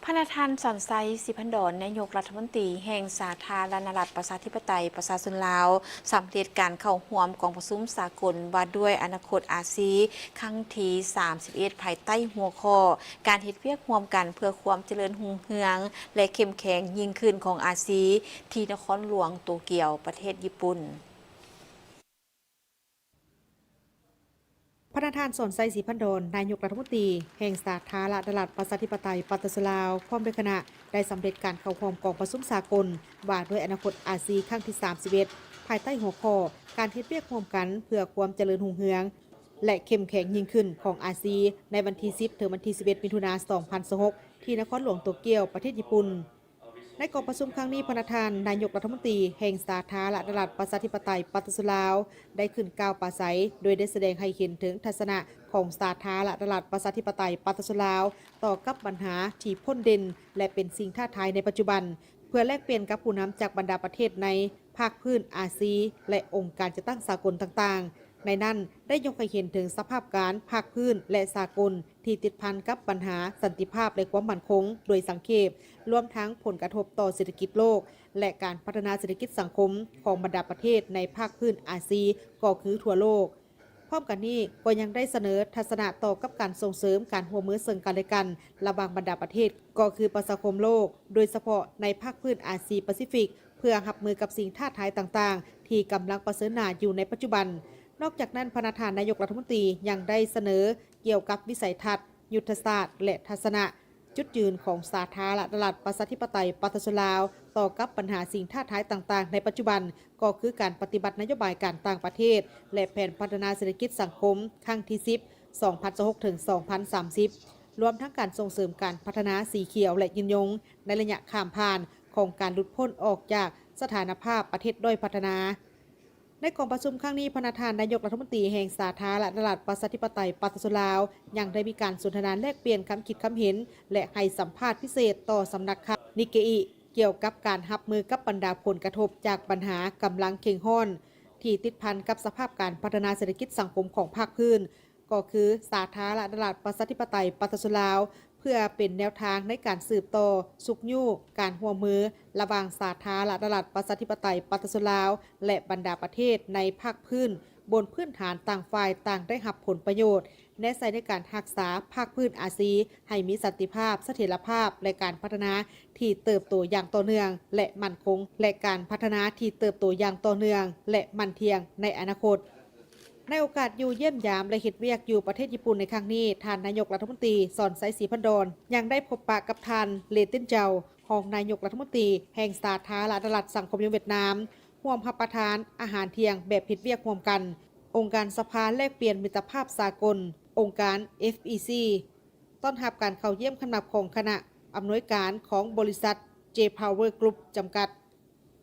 ພະນະທ່ານ ສອນໄຊ ສີພັນດອນ ນາຍົກລັດຖະມົນຕີແຫ່ງສາທາລະນະລັດ ປະຊາທິປະໄຕ ປະຊາຊົນລາວ ສຳເລັດການເຂົ້າຮ່ວມກອງປະຊຸມສາກົນວ່າດ້ວຍອະນາຄົດອາຊີ ຄັ້ງທີສາມສິບເອັດ ພາຍໃຕ້ຫົວຂໍ້ ການເຮັດວຽກຮ່ວມກັນເພື່ອຄວາມຈະເລີນຮຸ່ງເຮືອງ ແລະ ເຂັ້ມແຂງຍິ່ງຂຶ້ນຂອງອາຊີ ທີ່ນະຄອນຫຼວງໂຕກຽວ ປະເທດຍີ່ປຸ່ນ. ພະນະທ່ານ ສອນໄຊ ສີພັນດອນ ນາຍົກລັດຖະມົນຕີແຫ່ງສາທາລະນະລັດ ປະຊາທິປະໄຕ ປະຊາຊົນລາວ ພ້ອມດ້ວຍຄະນະ ໄດ້ສຳເລັດການເຂົ້າຮ່ວມກອງປະຊຸມສາກົນວ່າດ້ວຍອະນາຄົດອາຊີ ຄັ້ງທີສາມສິບເອັດ ພາຍໃຕ້ຫົວຂໍ້ ການເຮັດວຽກຮ່ວມກັນເພື່ອຄວາມຈະເລີນຮຸ່ງເຮືອງ ແລະ ເຂັ້ມແຂງຍິ່ງຂຶ້ນຂອງອາຊີ ໃນວັນທີສິບ ເຖິງວັນທີສິບເອັດ ມິຖຸນາ ສອງພັນຊາວຫົກ ທີ່ນະຄອນຫຼວງໂຕກຽວ ປະເທດຍີ່ປຸ່ນ. ໃນກອງປະຊຸມຄັ້ງນີ້ ພະນະທ່ານນາຍົກລັດຖະມົນຕີແຫ່ງສາທາລະນະລັດ ປະຊາທິປະໄຕ ປະຊາຊົນລາວ ໄດ້ຂຶ້ນກ່າວປາໄສ ໂດຍໄດ້ສະແດງໃຫ້ເຫັນເຖິງທັດສະນະຂອງສາທາລະນະລັດ ປະຊາທິປະໄຕ ປະຊາຊົນລາວ ຕໍ່ກັບບັນຫາທີ່ພົ້ນເດັ່ນ ແລະ ເປັນສິ່ງທ້າທາຍໃນປັດຈຸບັນ, ເພື່ອແລກປ່ຽນກັບຜູ້ນຳຈາກບັນດາປະເທດໃນພາກພື້ນອາຊີ ແລະ ອົງການຈັດຕັ້ງສາກົນຕ່າງໆ. ໃນນັ້ນໄດ້ຍົກໃຫ້ເຫັນເຖິງສະພາບການພາກພື້ນ ແລະ ສາກົນ ທີ່ຕິດພັນກັບບັນຫາສັນຕິພາບ ແລະ ຄວາມໝັ້ນຄົງໂດຍສັງເຂບ, ລວມທັງຜົນກະທົບຕໍ່ເສດຖະກິດໂລກ ແລະ ການພັດທະນາເສດຖະກິດສັງຄົມຂອງບັນດາປະເທດໃນພາກພື້ນອາຊີ ກໍຄືທົ່ວໂລກ. ພ້ອມກັນນີ້ກໍຍັງໄດ້ສະເໜີທັດສະນະຕໍ່ກັບການສົ່ງເສີມການຮ່ວມມືເຊິ່ງກັນ ແລະ ກັນ ລະຫວ່າງບັນດາປະເທດ ກໍຄືປະຊາຄົມໂລກ, ໂດຍສະເພາະໃນພາກພື້ນອາຊີປາຊີຟິກ ເພື່ອຮັບມືກັບສິ່ງທ້າທາຍຕ່າງໆ ທີ່ກຳລັງປະເຊີນໜ້າຢູ່ໃນປັດຈຸບັນ. ນອກຈາກນັ້ນ, ພະນະທ່ານນາຍົກລັດຖະມົນຕີຍັງໄດ້ສະເໜີກ່ຽວກັບວິໄສທັດ, ຍຸດທະສາດ ແລະ ທັດສະນະ, ຈຸດຢືນຂອງສາທາລະນະລັດ ປະຊາທິປະໄຕ ປະຊາຊົນລາວ ຕໍ່ກັບບັນຫາສິ່ງທ້າທາຍຕ່າງໆໃນປັດຈຸບັນ, ກໍຄືການປະຕິບັດນະໂຍບາຍການຕ່າງປະເທດ ແລະ ແຜນພັດທະນາເສດຖະກິດສັງຄົມຄັ້ງທີສິບ ສອງພັນຊາວຫົກ ເຖິງ ສອງພັນສາມສິບ ລວມທັງການສົ່ງເສີມການພັດທະນາສີຂຽວ ແລະ ຍືນຍົງໃນໄລຍະຂ້າມຜ່ານຂອງການຫຼຸດພົ້ນອອກຈາກສະຖານະພາບປະເທດດ້ອຍພັດທະນາ. ໃນກອງປະຊຸມຄັ້ງນີ້, ພະນະທ່ານນາຍົກລັດຖະມົນຕີແຫ່ງສາທາລະນະລັດ ປະຊາທິປະໄຕ ປະຊາຊົນລາວ ຍັງໄດ້ມີການສົນທະນາແລກປ່ຽນຄຳຄິດຄຳເຫັນ ແລະ ໃຫ້ສຳພາດພິເສດຕໍ່ສຳນັກຂ່າວນິກເກອິ ກ່ຽວກັບການຮັບມືກັບບັນດາຜົນກະທົບຈາກບັນຫາກຳລັງເຄັ່ງຮ້ອນ ທີ່ຕິດພັນກັບສະພາບການພັດທະນາເສດຖະກິດສັງຄົມຂອງພາກພື້ນ ກໍຄືສາທາລະນະລັດ ປະຊາທິປະໄຕ ປະຊາຊົນລາວ ເພື່ອເປັນແນວທາງໃນການສືບຕໍ່ຊຸກຍູ້ການຮ່ວມມືລະຫວ່າງສາທາລະນະລັດ ປະຊາທິປະໄຕ ປະຊາຊົນລາວ ແລະ ບັນດາປະເທດໃນພາກພື້ນ ບົນພື້ນຖານຕ່າງຝ່າຍຕ່າງໄດ້ຮັບຜົນປະໂຫຍດ, ແນໃສ່ໃນການຮັກສາພາກພື້ນອາຊີໃຫ້ມີສັນຕິພາບ, ສະຖຽນລະພາບ ແລະ ການພັດທະນາທີ່ເຕີບໂຕຢ່າງຕໍ່ເນື່ອງ ແລະ ໝັ້ນຄົງ ແລະ ການພັດທະນາທີ່ເຕີບໂຕຢ່າງຕໍ່ເນື່ອງ ແລະ ໝັ້ນທ່ຽງໃນອະນາຄົດ. ໃນໂອກາດຢູ່ຢ້ຽມຢາມ ແລະ ເຮັດວຽກຢູ່ປະເທດຍີ່ປຸ່ນໃນຄັ້ງນີ້, ທ່ານນາຍົກລັດຖະມົນຕີ ສອນໄຊ ສີພັນດອນ ຍັງໄດ້ພົບປະກັບທ່ານ ເລຕິນ ເຈົ້າ ຮອງນາຍົກລັດຖະມົນຕີແຫ່ງສາທາລະນະລັດສັງຄົມນິຍົມຫວຽດນາມ, ຮ່ວມຮັບປະທານອາຫານທ່ຽງແບບເຮັດວຽກຮ່ວມກັນ. ອົງການສະພາແລກປ່ຽນມິດຕະພາບສາກົນ, ອົງການ ເອັຟ ອີ ຊີ ຕ້ອນຮັບການເຂົ້າຢ້ຽມຄຳນັບຂອງຄະນະອຳນວຍການຂອງບໍລິສັດ ເຈ ພາວເວີ ກຣຸບ ຈຳກັດ.